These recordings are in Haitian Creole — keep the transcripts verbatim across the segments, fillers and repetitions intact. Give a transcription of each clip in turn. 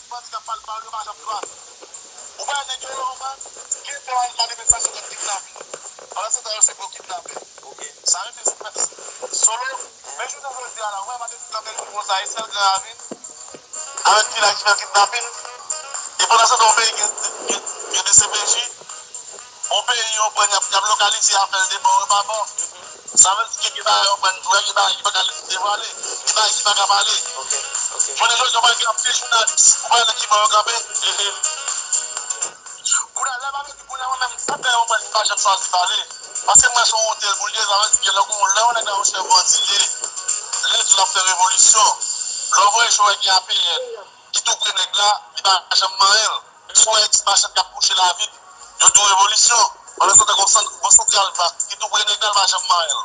Bandi k ap pale pawòl yo pa janm dwat. Ou pa wè nèg yo yo, ou pa gen dwa al manifestasyon kont kidnapin. Pandan se tan yo se gwo kidnapè. Sa vle di solo. Men jounen jodi a la, ou wè maten ti kanpe li pou konsa, e sèl Gran Ravin avèk vilaj ki fè kidnapin. E pandan se tan yon peyi gen, gen, gen D C P J, yon peyi yon pwen y ap, y ap lokalize afè l de bò e pa bò. Sa vle di ke gen bagay yo pran dwèt, gen bagay ki pa ka devwale, gen bagay ki pa ka pale. Jounen jodi a, w gen anpil jounalis, ou pa wè nan ki bò yo kanpe. Kounye a, lè m ap ekri, kounye a, mwen menm, sa fè yon pwen m pa janm chwazi pale. Paske m wè se yon wonte l pou l ye, sa vle di ke lè yon, lè yon nèg la yon chèf bandi l ye, lè di l ap fè revolisyon, lè w voye sou wè gen A P N ki tou pre nèg la, li pa janm manyen l. Sou wè ti machann k ap kouche lavil, yo di w revolisyon. Pandan se tan, gon sant-, gon santral vak ki tou pre nèg la, l pa janm manyen l.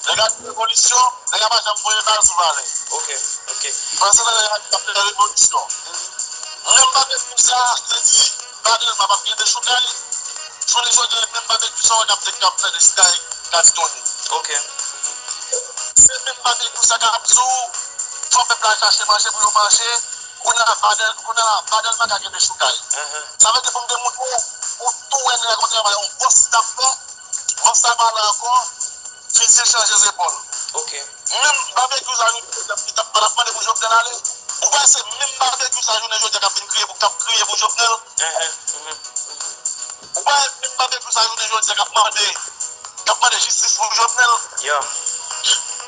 Nèg la di revolisyon, nèg la pa janm voye bal sou Valè. Pandan se tan, nèg la di l ap fè revolisyon. Menm babekyou sa, li di, pa gen, pa p ap gen dechoukay. Jounen jodi a, menm babekyou sa, w ap, k ap fè dechoukay Katitoni. Se menm babekyou sa k ap di w, fò pèp la chache manje pou yo manje. Kounye a, pa Dèl-, kounye a, pa Dèlma ka gen dechoukay. Sa vle di pou m te montre w, ou tou wè nèg la gon travay, yon bòs t ap fè, bòs la pa la ankò, fizi l chanje zepòl. Menm babekyou sa, li t ap, t ap mande pou Jovenel ale. Ou pa wè se menm babekyou sa, jounen jodi a, k ap vin kriye pou, k ap kriye pou Jovenel? Ou pa wè menm babekyou sa, jounen jodi a, k ap mande k ap mande jistis pou Jovenel.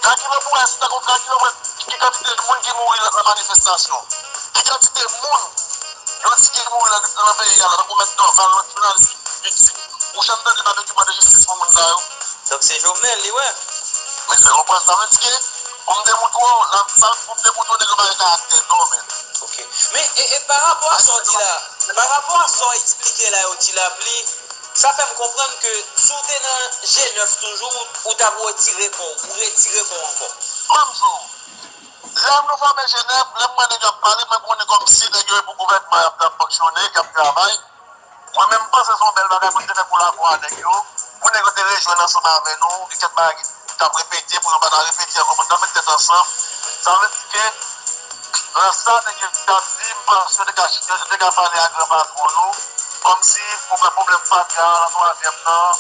Nan kilo pou wè, si tankou nan kilo pou wè ki kantite moun ki mouri nan, nan manifestasyon. Ki kantite moun yo di ki mouri nan, nan peyi a la, tankou Mèt Dorval, lòt jounalis ki viktim. Ou janm tande Babekyou mande jistis pou moun sa yo? Donk se Jovenel, li wè. Men se konprann sa vle di ke, pou m te montre w, nan sa pou m te montre w, nèg yo pa gen karaktè non, men. Men, e, e pa rapò a sa w di la, pa rapò a sa w eksplike la, yo di l ap li, Sa fè m konprann ke si w te nan G nèf toujou, ou, ou t ap retire kò w, ou retire kò w ankò. Ban m di w, lè nou fòme G nèf, lè m wè nèg yo ap pale, mwen konnen kòmsi nèg yo e pou gouvènman y ap, y ap fonksyone, y ap travay. Mwen menm, m panse se yon bèl bagay pou n te fè pou lavwa nèg yo, pou nèg yo te rejwenn ansanm avè nou, gen kèk bagay ki t ap repete, pou yo pa ta repete ankò, pou n ta met tèt ansanm. Sa vle di ke, nan sa nèg yo t ap di, m panse yo te ka chita, yo te ka pale a gran patwon nou, kòmsi pou pwoblèm fatra nan twazyèm nan,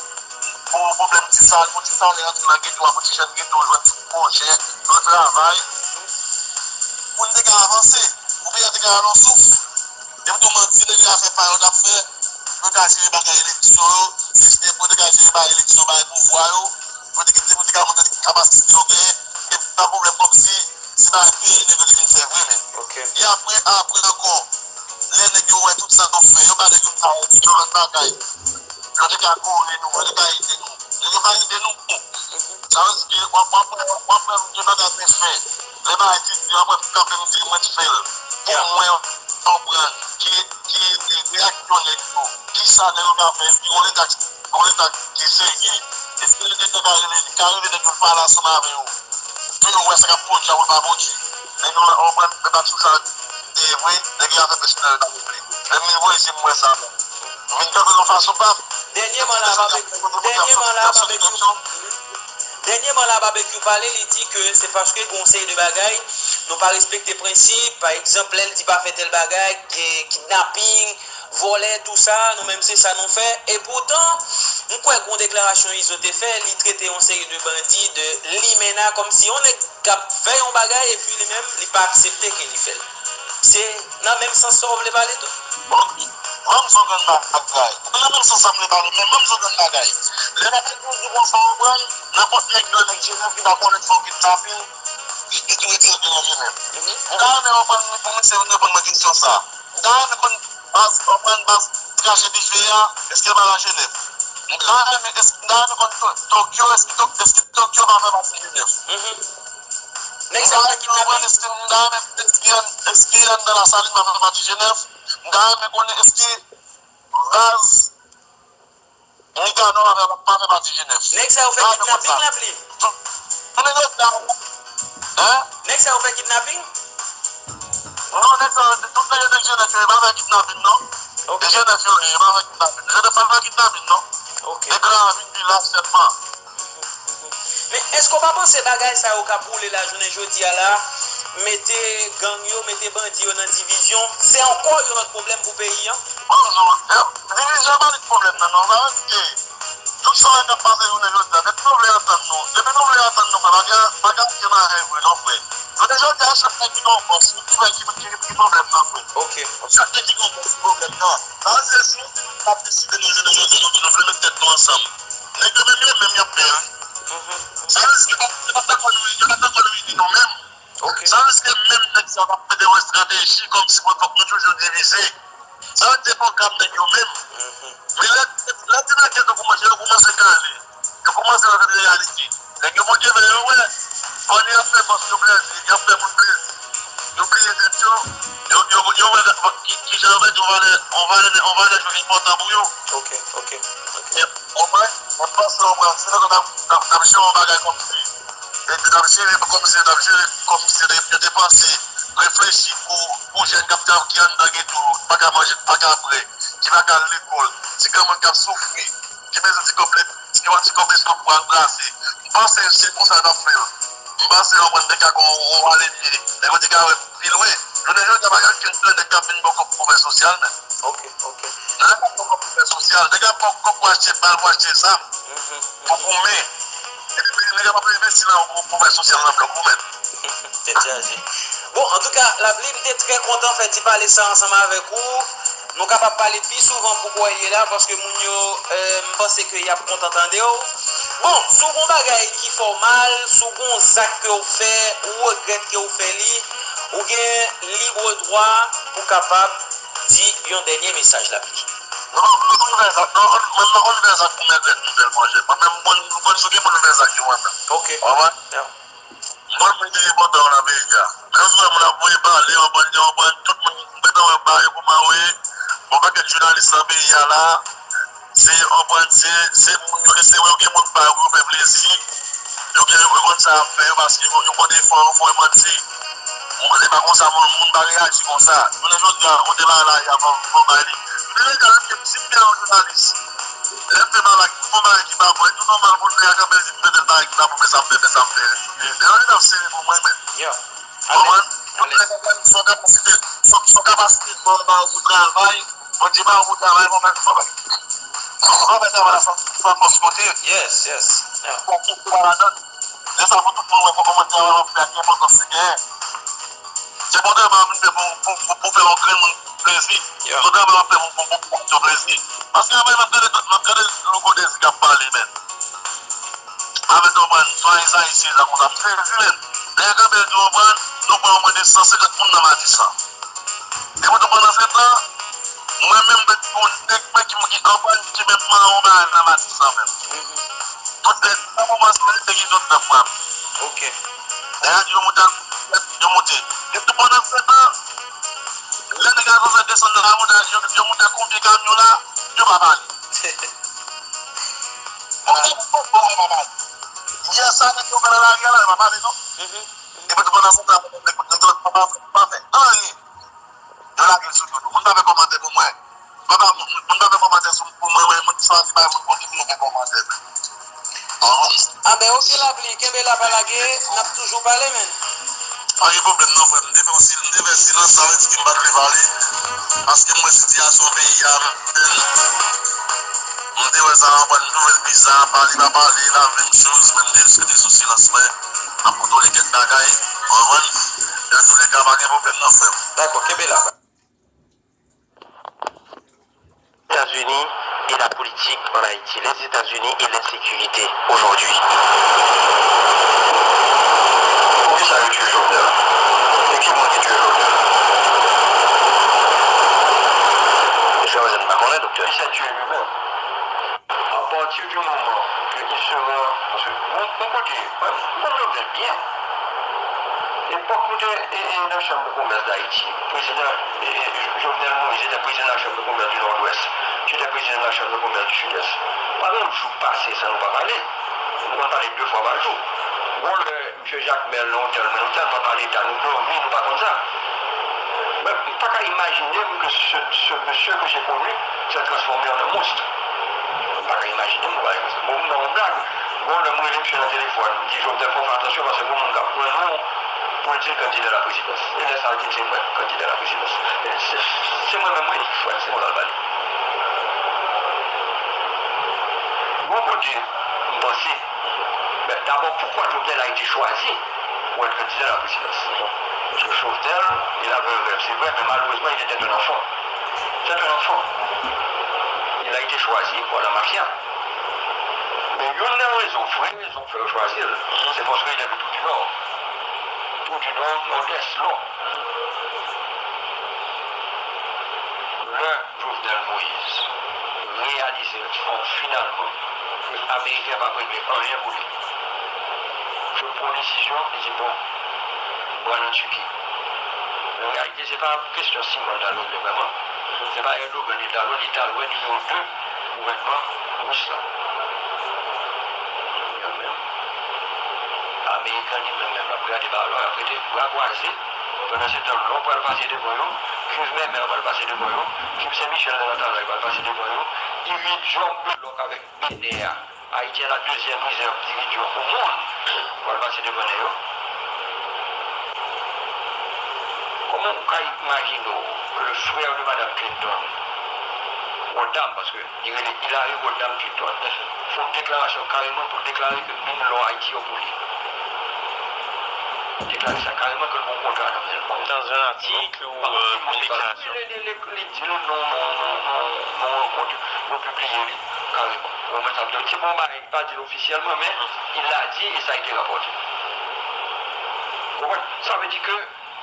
pou pwoblèm ti sal, pou ti salè rantre nan geto a, pou ti jèn geto jwenn ti pwojè, yo travay, pou n te ka avanse, pou peyi a te ka rale yon souf. Depi tou manti, nèg yo a fè pa yo t ap fè, pou yo ka jere bagay eleksyon yo, se jide pou yo te ka jere bagay eleksyon, bagay pouvwa yo, pou yo te, pou yo te ka montre kapasite yo genyen, e pa pwoblèm kòmsi se bagay peyi nèg yo te vin fè vre, men. E apre, apre ankò, lè nèg yo wè tout sa nou fè, yo ba nèg yo sa, yo lòt bagay. Yo te ka kore nou, yo te ka ede nou. Nèg yo pa ede nou. Sa vle di ke w ap, w ap, w ap wè gen bagay mwen fè. Lè bagay difisil, w ap wè m kanpe, m di mwen t fè l. Pou mwen konprann ki, ki reyaksyon nèg yo. Kisa nèg yo ka fè? Èske gon leta, gon leta ki serye? Èske leta ka rele, ka rele nèg yo pale ansanm avè yo? Pou yo wè sa k ap pwodui a, pou l pa pwodui. Nèg yo, w ap wè, nèg yo pa sou sa te vre, nèg yo afè pèsonèl pa vle. Lè m vin voye je m wè sa, bon. M vin kanpe yon fason pa m. Dènyèman la, Babekyou, dènyèman la, Babekyou, dènyèman la, Babekyou pale, li di ke se paske gon seri de bagay, nou pa respekte prensip, pa egzanp, lè l di pa fè tèl bagay, gen kidnaping, vòlè, tou sa, nou menm se sa nou fè. E poutan, m kwè gon deklarasyon Izo te fè, li trete yon seri de bandi de limena, kòmsi yon nèg k ap fè yon bagay epi li menm, li pa aksepte ke li fè l. Se nan menm sans sa w vle pale tou? Bon, ban m di w grenn bagay. Nan menm sans sa m vle pale, men ban m di w grenn bagay. Lè n ap di konsa, w konprann, nenpòt nèg nan nèg G nèf ki pa konnen fè w kidnapin, li, li tou retire pye nan G nèf. M ta renmen w konprann, pou misye reponn mwen kesyon sa. M ta renmen konn baz, konprann baz krache dife a, èske l pa nan G nèf? M ta renmen, èske, m ta renmen konn To-, Tokyo, èske Tok-, èske Tokyo pa fè pati G nèf? Nèg sa yo fè kidnapin? Èske m ta renmen, èske, èske anndan Lasalin pa fè pati G nèf? M ta renmen konnen èske baz Nikanò pa fè, pa fè pati G nèf. Nèg sa yo fè kidnaping la, pli? Jounen jodi a, hein? Nèg sa yo fè kidnaping? Non, nèg sa yo, tout nèg yo te G nèf yo, yo pa fè kidnaping, non. E G nèf yo ye, yo pa fè kidnaping. G nèf pa fè kidnaping, non. E Gran Ravin vilaj sèlman. Men èske w pa panse bagay sa yo k ap woule la jounen jodi a la, mete gang yo, mete bandi yo nan divizyon, se ankò yon lòt pwoblèm pou peyi a. Bonjou, divizyon pa li k pwoblèm nan, non. Sa vle di ke tout sa k ap pase jounen jodi a, depi nou vle antann nou, depi nou vle antann nou, frè, pa gen, pa gen anyen bagay vre, non, frè. Jounen jodi a, chak nèg ki gen yon fòs, ou ki wè ki, ki, ki pwoblèm nan, frè. Ok. Chak nèg ki gen yon fòs, pwoblèm nan. Sa vle di, si nou di nou p ap deside nou jounen jodi a, nou di nou vle met tèt nou ansanm. Nèg yo menm, yo menm, y ap pè, wi. Sa vle di, yo pa, yo pa dakò nou, yo pa dakò nou ini nou menm. Ok. Sa vle di, se menm nèg sa yo k ap mete yon estrateji kòmsi pou fòk nou toujou divize. Sa vle di, se pwogram nèg yo menm. Men lè, lè ti nèg yo kòmanse, yo kòmanse kale. Yo kòmanse rantre nan reyalite. Nèg yo monte men yo wè. Fò li ap fè bòs yo plezi, li ap fè moun plezi. Yo bliye tèt yo. Yo, yo, yo wè ki, ki jan yo mete yon valè, yon valè, yon valè jwe enpòtan pou yo. Ok, ok, ok. Ou konprann? Mwen panse, ou konprann, si nou t ap, t ap, t ap jere yon bagay kòmsi, e, t ap jere kòmsi, t ap jere kòmsi yo te, yo te panse, reflechi pou, pou jèn k ap, ki anndan geto, pa ka manje, pa ka bwè, ki pa ka al lekòl, ti granmoun k ap soufri, ki bezwen ti kòb, ti, ti kòb lekòl pou al brase. M panse se konsa n ap fè l. M panse w konprann nèg ka gon, gon valè li, nèg yo te ka wè pi lwen. Jounen jodi a, pa gen okenn nèg k ap vin ba w kòb pou fè sosyal, menm. Ok, ok. Nèg ap ba w kòb pou fè sosyal, nèg ap ba w kòb pou achte bal, pou achte zam, pou goumen. Epi nèg ap ap envesti nan ou pou fè sosyal nan blòk ou menm. Tèt chaje. Bon, antouka, Lapli, m te trè kontan fè ti pale sa ansanm avèk ou. Nou kapab pale pi souvan pou kwè ye la, paske moun yo, euh, m panse ke y ap kontan tande w. Bon, si w gon bagay ki fè w mal, si w gon zak ke w fè, ou regrèt ke w fè li, ou gen lib dwa pou kapab di yon dènye mesaj, Lapli. Non, mwen pa konn fè zak, non, mwen pa konn fè zak pou m regrèt m fè l, monchè. Mwen menm, mwen, mwen, si w gen moun fè zak yo, mwen menm. Ok. Ou konprann? Mwen, mwen te enpòtan nan peyi a. Lè w wè moun ap voye pale, w ap pran, w ap pran tout moun, m gentan wè ba yo pou mawe. Bon, pakèt jounalis nan peyi a la, se, w ap pran, se, se moun yo, se yo gen moun pa yo pou yo fè plezi. Yo gen, yo konn sa y ap fè yo paske yo, yo konn efò yo, fò yo manti. Mwen, se pa konsa moun, moun pa reyaji konsa. Jounen jodi a, kote bagay la ye a, fò, fò bay li. Men legal, si m te yon jounalis, lè m fè bagay, m fè bagay ki pa bon, e tou nòmal pou l fè a kanpe di m fè tèl bagay ki pa bon, men sa m fè, men sa m fè. E, e, e, e, se pou mwen menm. Ou konprann? Tout nèg ap gade sou kapasite, sou, sou kapasite, sou, sou travay, Bondye ba ou travay, bon, men travay. Ou travay, travay la, fò, fò fòs kote. Yes, yes. Yeah. Fò fòs kote ladan. Lè sa pou tout moun wè kòman travay w ap fè ak enpòtans li genyen. Se bon travay w ap vin fè pou, pou, pou, pou fè yon grenn moun plezi. Yeah. Se bon travay w ap fè pou, pou, pou, pou fè yon plezi. Paske anvan, m ap gade, m ap gade Louko Dezi k ap pale, men. Avèk, ou konprann, swa Ezayi Seza konsa, m sezi, men. Dèyè kanpe, di, ou konprann, nou pran omwen de san senkant moun nan Matisan. Epi tou pandan se tan, mwen menm, mwen, yon nèg, mwen, ki, ki, ou konprann, ki menm pran yon bagay nan Matisan menm. Tout nèg, nan moman sa, nèg yo zòt nan frap. Ok. Dèyè, yo moute, yo moute. Epi tou pandan se tan, lè nèg la sanse desann nan lavona, yo, yo moute konbyen kamyon la, yo pa pale. Bon, bon, bon, bon, bon, bon. Yè sa, nèg yo pran nan lari a la, yo pa pale, non. Epi tou pandan se tan, nèg yo pa fè, pa fè anyen. Yo lage l sou do nou. Moun pa fè kòmantè pou mwen. Papa, moun, moun pa fè kòmantè sou, pou mwen, mwen, moun ki chwazi bay moun kontribye fè kòmantè. Anben, ok, Lapli, kenbe la, pa lage, n ap toujou pale, men. Pa gen pwoblèm non, frè m. M te fè yon sil-, m te fè silans, sa vle di ke m pa t vle pale. Paske m wè sitiyasyon peyi a, m, m te wè sa anpwen m twouve l biza, pale pa pale, la menm choz, men m te rete sou silans mwen. M ap kontwole kèk bagay, ou konprann? Dans tous les cas, pa gen pwoblèm non, frè m. Dakò, kenbe la. États-Unis et la politique en Haïti, les États-Unis et l'insécurité aujourd'hui. Poukisa yo tiye Jovenel? E ki moun ki tiye Jovenel? Mesye Rosen pa konnen, doktè. Misye tiye li menm. Apati di moman ke Iseran, paske bon, bon kote, mwen, m konn Jovenel byen. Epòk nou te, e, e, nan Chambre de Commerce d'Haïti, prezidan, e, e, Jovenel Moïse était président de la Chambre de Commerce du Nord-Ouest, j'étais président de la Chambre de Commerce du Sud-Est. Pa gen yon jou k pase san nou pa pale. Nou konn pale de fwa pa jou. Bon, lè Mesye Jakmèl, nan otèl mwen, nou tèlman pale ta, nou dòmi, nou pa konn sa. Mwen, m pa ka imajine m ke ce, ce monsieur que j'ai connu s'est transformé en un monstre. M pa ka imajine m, m pa ka imajine m. Bon, m nan yon blag. Bon, lè m rele misye nan telefòn, m di, Jovenel, fò w fè atansyon, paske gon moun k ap pran nou. Pou l di l kandida laprezidans. E lè sa a, l di l se mwen kandida laprezidans. E se, se mwen menm, wi, frè, se mwen k al pale. Yon kote, m panse, ben, dabò, poukwa Jovenel a été choisi pour être candidat à la présidence? Paske Jovenel, il avait un rêve, c'est vrai, mais malheureusement, il était un enfant. C'est un enfant. Il a été choisi par la mafia. Men youn nan rezon, vrè rezon k fè yo chwazi l, se paske il est du Trou du Nord. Trou du Nord, Nòdès, Nò. Lè Jovenel Moïse reyalize, bon, finalman, ke Ameriken p ap regle anyen pou li, Trump pran yon desizyon, li di, bon, m pral an Tiki. Men an reyalite, se pa kesyon si mwen ta regle vrèman. Se pa Erdogan li t al wè, li t al wè nimewo de gouvènman ris la. Li menm, Ameriken li menm, menm, l ap gade balon, l ap rete bra kwaze. Pandansetan, Nò pral pase devan yo, Cuve Mèmè pral pase devan yo, Cuve Sen Michèl nan Antalay pral pase devan yo, Iridjòb Lòk avèk Benè a. Ayiti a la dezyèm rizèv dirijan o mond, pral pase devan nèg yo. Kòman ou ka imajine w ke le frère de Madame Clinton, Rodam, paske li rele Hillary Rodham Clinton, fè yon deklarasyon kareman pou deklare ke min lò Ayiti yo pou li? Deklare sa kareman ke l gen yon kontra nan men l. Dans un article ou, euh, publication. Li, li, li, li di l nan, nan, nan, nan, nan yon kont, yo pibliye li kareman. Ou konprann sa m di w? Se pa yon bagay, li pa di l ofisyèlman, men il l'a dit et ça a été rapporté. Ou konprann? Sa vle di ke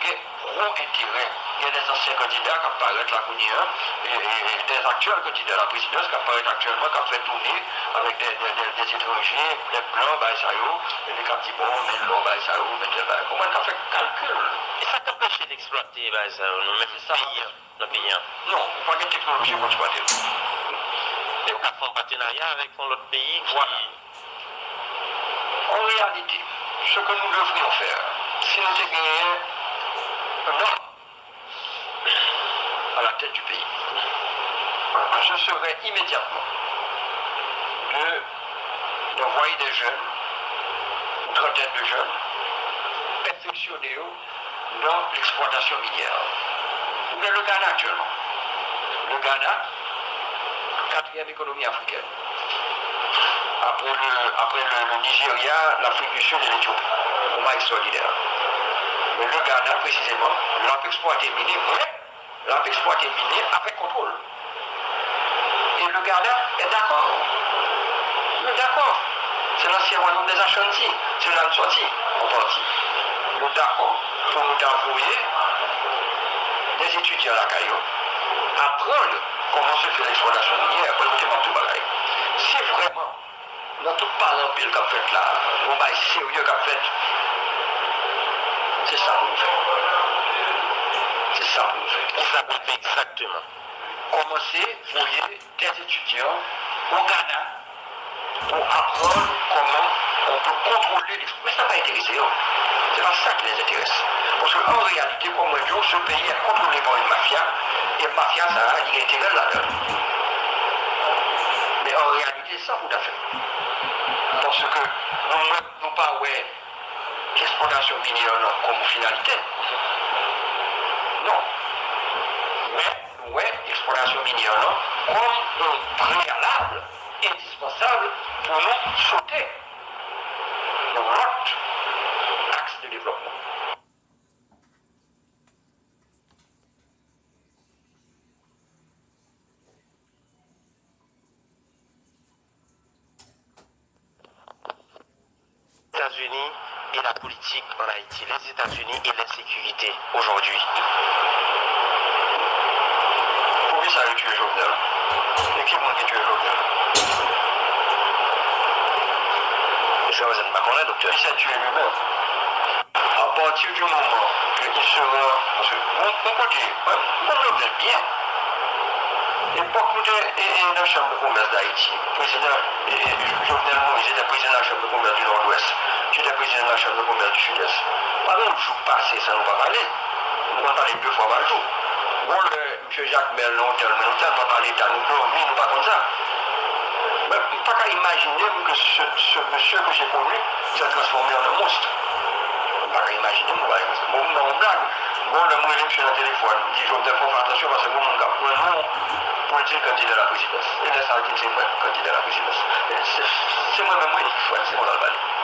gen gwo enterè. Gen de zansyen kandida k ap parèt la kounye a, e, e, e de aktyèl kandida la prezidans k ap parèt aktyèlman, k ap fè toune avèk de, de, de, de etranje, de blan, bagay sa yo, epi k ap di, bon, men lò, bagay sa yo, men tèl bagay. Konprann, k ap fè kalkil. E sa k anpeche n eksplwate bagay sa yo, nou menm peyi an, nan peyi an? Non, ou pa gen teknoloji pou eksplwate l. E ou ka fè yon patenarya avèk yon lòt peyi ki... Vwala. En réalité, ce que nous devrions faire, si nou te genyen un homme à la tête du pays, ce serait immédiatement de, d'envoyer des jeunes, une trentaine de jeunes, perfectionner eux dans l'exploitation minière. Ou gen le Ghana actuellement. Le Ghana, quatrième économie africaine. Après le, après le, le Nigeria, l'Afrique du Sud et l'Éthiopie. Kòman ekstraòdinè. Men le Ghana, presizeman, l ap eksplwate mine, men l ap eksplwate mine avèk kontwòl. Et le Ghana est d'accord. Nou dakò. Se lansyen wayòm dè Ashanti. Se la n sòti, an pati. Nou dakò pou nou ta voye des étudiants lakay yo, aprann kòman se fè l'exploitation minière. Bon, koute m ap di w bagay. Si vrèman, nan tout pale anpil k ap fèt la, yon bagay serye k ap fèt, se sa pou nou fè. Se sa pou nou fè. Kisa pou n fè egzakteman? Kòmanse voye des étudiants au Ghana pour apprendre comment on peut contrôler l'ex-, men sa pa enterese yo. Se pa sa ki les intéresse. Paske an reyalite, kòm mwen di w, ce pays est contrôlé par une mafia, e mafya sa a, li gen enterè l ladan l. Men an reyalite, se sa pou ta fè. Paske nou, nou pa wè eksplwatasyon minyè an nan kòm yon finalite. Non. Men, nou wè eksplwatasyon minyè an nan kòm yon preyalab endispansab pou nou sote yon lòt aks de devlòpman. États-Unis et la politique en Haïti, les États-Unis et l'insécurité aujourd'hui. Poukisa yo tiye Jovenel? E ki moun ki tiye Jovenel? Jiska prezan n pa konnen, doktè. Ki sa tiye li menm? Apati di moman ke il sera, paske bon, bon kote, mwen, m konn Jovenel byen. Epòk nou te, e, e, nan chanm de komès Dayiti, prezidan, e, e, Jovenel Moïse te prezidan la Chanm de Komès di Nòdwès, li te prezidan la Chanm de Komès di Sidès. Pa gen yon jou k pase san nou pa pale. Nou konn pale de fwa pa jou. Bon, lè Misye Jakmèl nan otèl mwen, nou tèlman pale ta, nou dòmi, nou pa konn sa. Mwen, m pa ka imajine m ke ce, ce monsieur que j'ai connu s'est transformé en un monstre. Pa ka imajine m, ou pa ka konsa. Bon, m ban yon blag. Gon lè m rele misye nan telefòn, m di Jovenel, fò w fè atansyon paske gon moun k ap pran non pou l di l kandida laprezidans. E lè sa a, l di m se mwen kandida laprezidans. Se, se mwen menm, wi, frè, se konsa l pale.